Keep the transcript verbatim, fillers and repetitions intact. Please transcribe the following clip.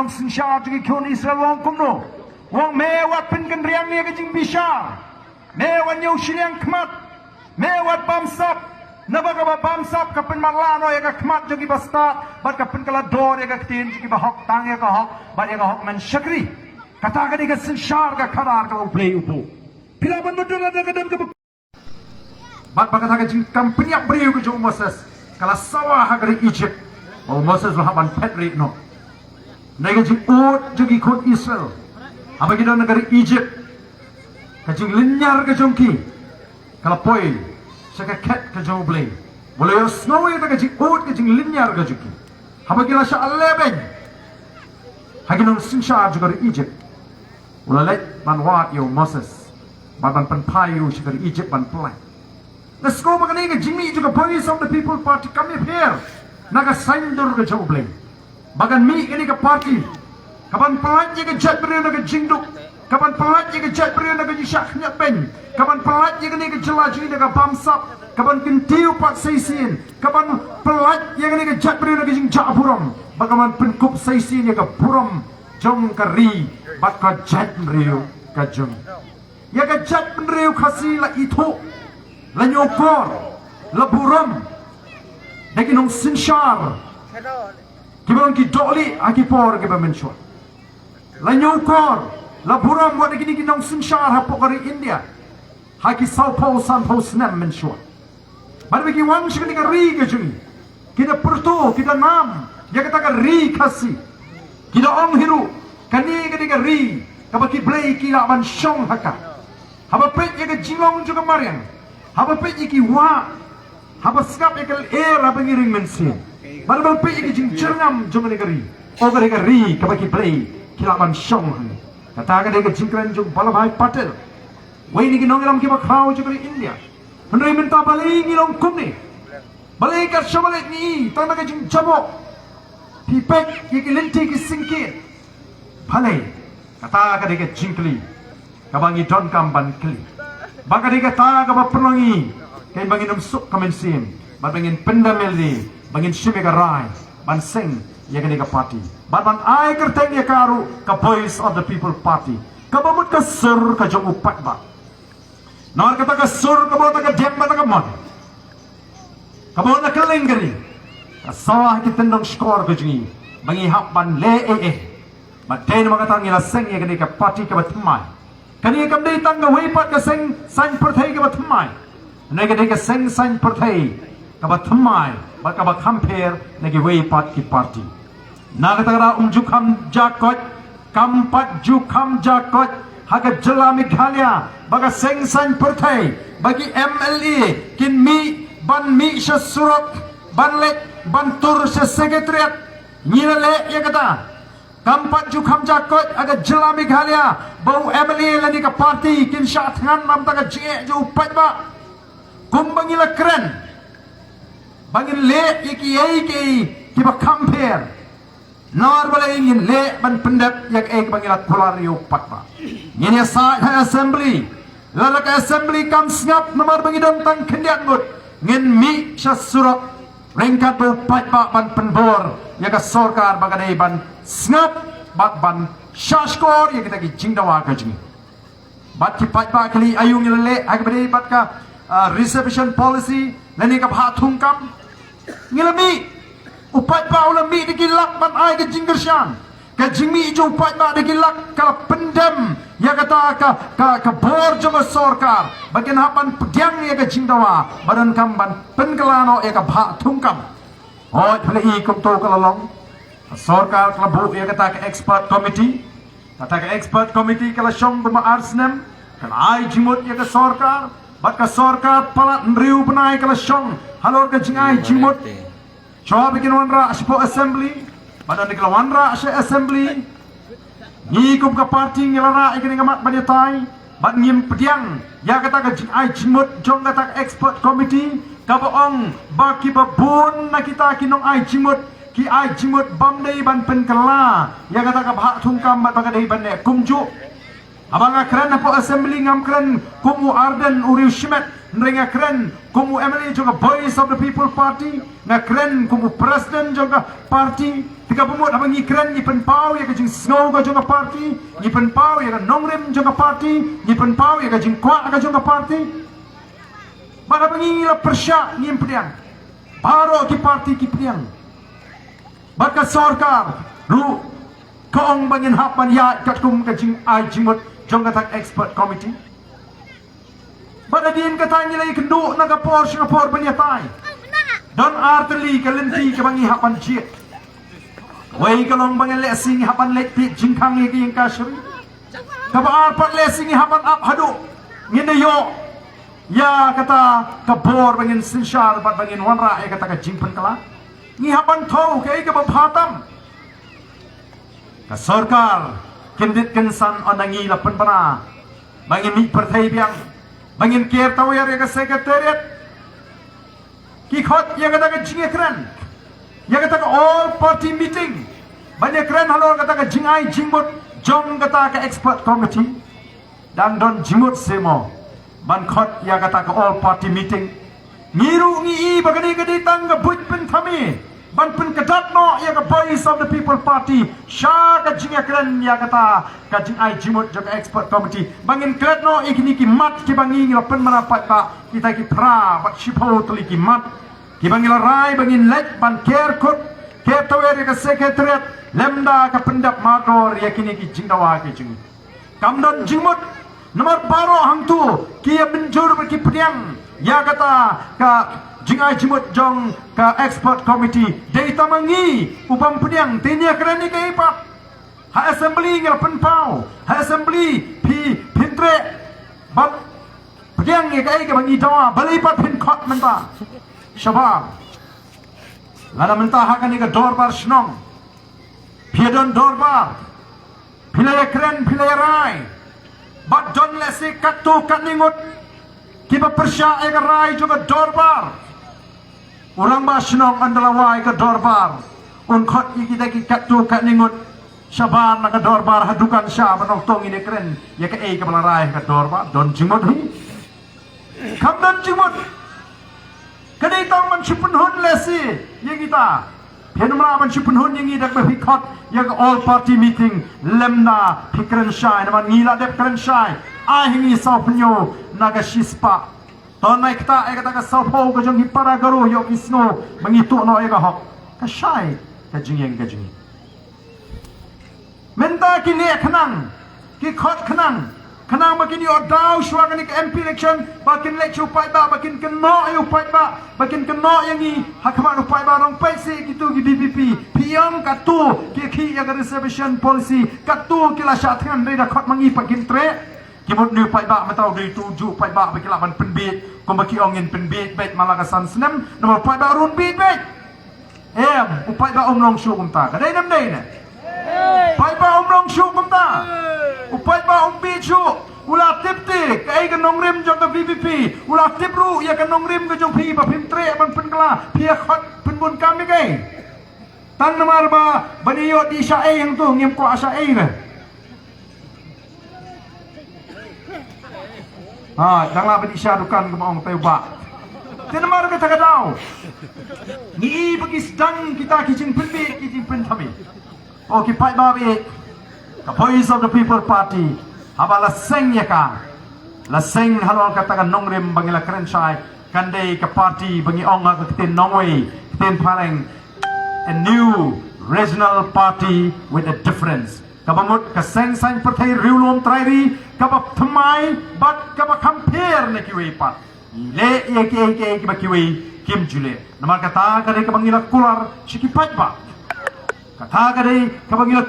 Synshar jong ki khun Israel u ong kumno? U ong me wat pynkynriang ïa ka jingbishar. Me wat ñiew shiliang khmat. Me wat bamsap. Naba kaba bamsap ka pynmatlah noh ïa ka khmat jong ki bastad bad ka pynkylla dor ïa ka ktien jong ki bahok tang ïa ka hok bad ïa ka hok man shakri. Kata ka dei ka synshar ka khadar ka U Blei u buh. Phi lah ban mutdur lada ka don kaba Bad ba kata ka jingkam pynïap briew ka jong u Moses ka la sawa ha ka ri Egypt. Ba u Moses u la hap ban phet rieh noh. Nai ka jingud jong ki khun Israel haba ki don ha ka ri Egypt, ka jinglynñiar ka jong ki ka la poi sha ka khet ka jong U Blei. Ba u la ïohsngew ïa ka jingud ka jinglynñiar ka jong ki haba ki la shah lehbeiñ ha ki nongsynshar jong ka ri Egypt. U la leit ban wad ïa u Moses bad ban pynphai ïa u sha ka ri Egypt ban pyllait. Nga sngew ba kane ka jingmih jong ka Voice of the People Party kam ïapher na ka saiñdur ka jong U Blei. Ba kan mih kane ka party kaban pyllait ïa ka jaitbynriew na ka jingduk, kaban pyllait ïa ka jaitbynriew na ka jingshah khñiot beiñ, kaban pyllait ïa kane ka jylla jong ngi na ka bamsap, kaban kyntiew pat sa shisien, kaban pyllait ïa kane ka jaitbynriew na ka jingjah burom, ba kaban pynkup sa shisien ïa ka burom jong ka ri bad ka jaitbynriew ka jong ngi. Ïa ka jaitbynriew Khasi la ithuh, la ñiewkor, la burom da ki nongsynshar kiba long ki dohlieh ha ki por kiba mynshuwa. La ñiewkor, la burom wat da kine ki nongsynshar hapoh ka ri India ha ki sawphew sanphew snem mynshuwa. Bad ba ki wan sha kane ka ri ka jong ngi, ki da pyrto, ki da nam ïa kata ka ri Khasi. Ki da ong hi ruh, kane ka dei ka ri kaba ki blei ki lah ban shong ha ka. Haba peit ïa ka jinglong jong ka mariang, haba peit ïa ki wah, haba sngap ïa ka lyer haba ngi ring mynsiem, bad haba peit ïa ka jingjyrngam jong kane ka ri, o ka dei ka ri kaba ki blei ki lah ban shong ha ngi. Kata ka dei ka jingkren jong Vallabhbhai Patel, wei na ki nongïalam kiba khraw jong ka ri India. Hynrei mynta balei ngi long kumne? Balei kat shaba leit ngi tang da ka jingjaboh? Phi peit ïa ki lynti ki syngkien. Balei? Kata ka dei ka jingkylli kaba ngi donkam ban kylli. Ba ka dei kata kaba pynlong ïa ngi, kein ba ngin ym suk ka mynsiem, bad ba ngin pyndem ïa lade, ba ngin shim ïa ka rai ban seng ïa kane ka party, bad ban ai kyrteng ïa ka ruh ka Voice of the People Party, kaba mut ka sur ka jong u paidbah. Namar kata ka sur kaba na ka diang bad na ka mon, kaba na ka lyngkri, ka sawa ha ki tyndong shkor ka jong ngi ba ngi hap ban leh ei ei. Bad dei namar kata ngi la seng ïa kane ka party kaba thymmai. Kane kam dei tang kawei pat ka seng saiñ pyrthei kaba thymmai. Hynrei ka dei ka seng saiñ pyrthei kaba thymmai bad kaba kham pher na kiwei pat ki party. Na kata ka daw um ju kham ja koit, kam pat ju kham ja koit ha ka jylla Meghalaya ba ka seng saiñ pyrthei, ba ki M L A kin mih ban mih sha surok, ban leit ban tur sha Secretariat. Ngi la leh ïa kata. Kam pat ju kham ja koit ha ka jylla Meghalaya ba u M L A lane ka party kin shah thngan na ka bynta ka jingeh jong u paidbah. Kumba ngi la kren ba ngin leh ïa kiei kiei kiba kham pher, namar balei ngin leh ban pyndep ïa kaei kaba ngi la kular ïa u paidbah? Ngin ïasaid ha Assembly. Lada ka Assembly kam sngap namar ba ngi don tang khyndiat ngut, ngin mih sha surok ryngkat bad u paidbah ban pynbor ïa ka sorkar ba ka dei ban sngap bad ban shahshkor ïa kita ki jingdawa ka jong ngi. Bad ki paidbah ki la ïohi, ngi la leh ha kaba dei bad ka, ah, reservation policy lane ka bhah thungkam. Ngi la mih, u paidbah u la mih da ki lak ban ai ka jingkyrshan. Ka jingmih jong u paidbah da ki lak ka la pyndem ïa kata ka, ka, ka bor jong ka sorkar ba kin hap ban pdiang ïa ka jingdawa ba donkam ban pynkylla noh ïa ka bhah thungkam. Hooid, phi la i kumto ka la long. Ka sorkar ka la buh ïa kata ka expert committee. Kata ka expert committee ka la shong kumba ar snem, ka la ai jingmut ïa ka sorkar, bad ka sorkar palat hynriew bnai ka la shong halor ka jingai jingmut. Shuwa ba kin wanrah shapoh Assembly, bad ynda ki la wanrah sha Assembly, ngi kum ka party ngi la rah ïa kane ka mat ban ïatai, bad ngim pdiang ïa kata ka jingai jingmut jong kata ka expert committee kaba ong ba kiba bun na kita ki nongai jingmut ki ai jingmut bym dei ban pynkylla ïa kata ka bhah thungkam bad ba ka dei ban leh kumjuh. Haba nga kren hapoh assembly ngam kren kum u Ardent u riew shimet, hynrei nga kren kum u M L A jong ka Voice of the People Party, nga kren kum u president jong ka party. Te kaba mut haba ngi kren ngi pynpaw ïa ka jingsngew ka jong ka party, ngi pynpaw ïa ka nongrim jong ka party, ngi pynpaw ïa ka jingkwah ka jong ka party. Bad haba ngi la pyrshah ngim pdiang, baroh ki party ki pdiang. Bad ka sorkar ruh ka ong ba ngin hap ban ïaid katkum ka jingai jingmut jong kata ka expert committee. Bad hadien kata ngi la ïakynduh na ka por sha ka por ban ïatai. Don ar tylli ka lynti kaba ngi hap ban jied. Wei ka long ba ngi lehse ngi hap ban leit peit jingkhang ïa ka ïing ka shari. Kaba ar pat lehse ngi hap ban ap haduh ngin da ïoh ïa kata ka bor ba ngin synshar bad ba ngin wanrah ïa kata ka jingpynkylla. Ngi hap ban thew kaei kaba bha tam. Ka sorkar kyndit kynsan, ynda ngi la pynbna ba ngin mih pyrthei biang, ba ngin ker tawiar ïa ka secretariat. Ki khot ïa kata ka jingïakren, ïa kata ka all party meeting, ban ïakren halor kata ka jingai jingmut jong kata ka expert committee. Dang don jingmut seh mo ban khot ïa kata ka all party meeting? Ngi ruh ngi i ba kane ka dei tang ka buit pynthame ban pynkdap noh ïa ka Voice of the People Party sha ka jingïakren ïa kata ka jingai jingmut jong ka expert committee. Ba ngin klet noh ïa kine ki mat kiba ngi la pynbna paidbah, kita ki phra bad shiphew tylli ki mat kiba ngi la rai ba ngin leit ban ker kut, ker tawiar ïa ka secretariat lymda ka pyndep mardor ïa kine ki jingdawa ki jing Kam don jingmut, namar baroh hangto ki ïa mynjur bad ki pdiang ïa kata ka jingai jingmut jong ka expert committee. Dei tang ma ngi u bym pdiang, te ngi ïakren ïa kaei pat? Ha assembly ngi la pynpaw, ha assembly phi pyntreh bad pdiang ïa kaei kaba ngi dawa, balei pat phin khot mynta? Shabar. Lada mynta ha kane ka dorbar shnong phi ïa don dorbar, phi la ïakren, phi la ïarai, bad don lehse katto katne ngut kiba pyrshah ïa ka rai jong ka dorbar. U rangbah shnong ynda la wai ka dorbar, un khot ïa kita ki katto katne ngut shabar na ka dorbar ha dukan sha ban ong to ngin ïakren ïa kaei kaba la rai ha ka dorbar. Don jingmut hi? Kam don jingmut. Ka dei tang ban shu pynhun lehse ïa kita. Phin ym lah ban shu pynhun ïa ngi da kaba phi khot ïa ka all party meeting lymda phi kren shai, namar ngi la dep kren shai. Ai ha ngi sawphew na ka shispah. To nai kata ïa kata ka sawphew ka jong ki para Garo, ïoh ki sngew ba ngi tuh noh ïa ka hok. Ka shai ka jingïeng ka jingïeng. Mynta ki leh khnang, ki khot khnang, khnang ba kin ïoh daw shuwa kane ka M P election, ba kin leit sha u paidbah, ba kin kynnoh ïa u paidbah, ba kin kynnoh ïa ngi ha khmat u paidbah. Nang peit seh kito ki V P P, phi ong katto ki khih ïa ka reservation policy, katto ki la shah thngan, dei da khot ma ngi pat kin treh. Ki mut ne u paidbah mynta u dei utu u paidbah ba ki lah ban pynbieit, kumba ki ong ngin pynbieit beit man la ka san snem, namar u paidbah ruh un bieit beit. Em, u paidbah um long shuh kumta. Ka dei ne ym dei ne? Paidbah um long shuh kumta. U paidbah um bieit shuh. U la tip te kaei ka nongrim jong ka V P P. U la tip ruh ïa ka nongrim ka jong phi ba phim treh ban pynkylla, phi ïa khot pynbun kam ïa kaei? Tang namar ba ban ïoh dih sha ei hangto, ngim kwah sha ei re. Ha, dang lah ba dih sha dukan, kumba ong te u bah. Te namar kata ka daw ngi i ba ki sdang kita ki jingpynbieit, ki jingpynthame. O ki paidbah, ka Voice of the People Party haba la seng ïa ka, la seng halor kata ka nongrim ba ngi la kren shai, kan dei ka party ba ngi ong ha ka ktien nongwei, ktien phareng, a new regional party with a difference. Kaba mut ka seng saiñ pyrthei riewlum trai ri kaba thymmai bad kaba kham pher na kiwei pat. Leh ïa kiei kiei kiba kiwei kim ju leh. Namar kata ka dei kaba ngi la kular sha ki paidbah. Kata ka dei kaba ngi la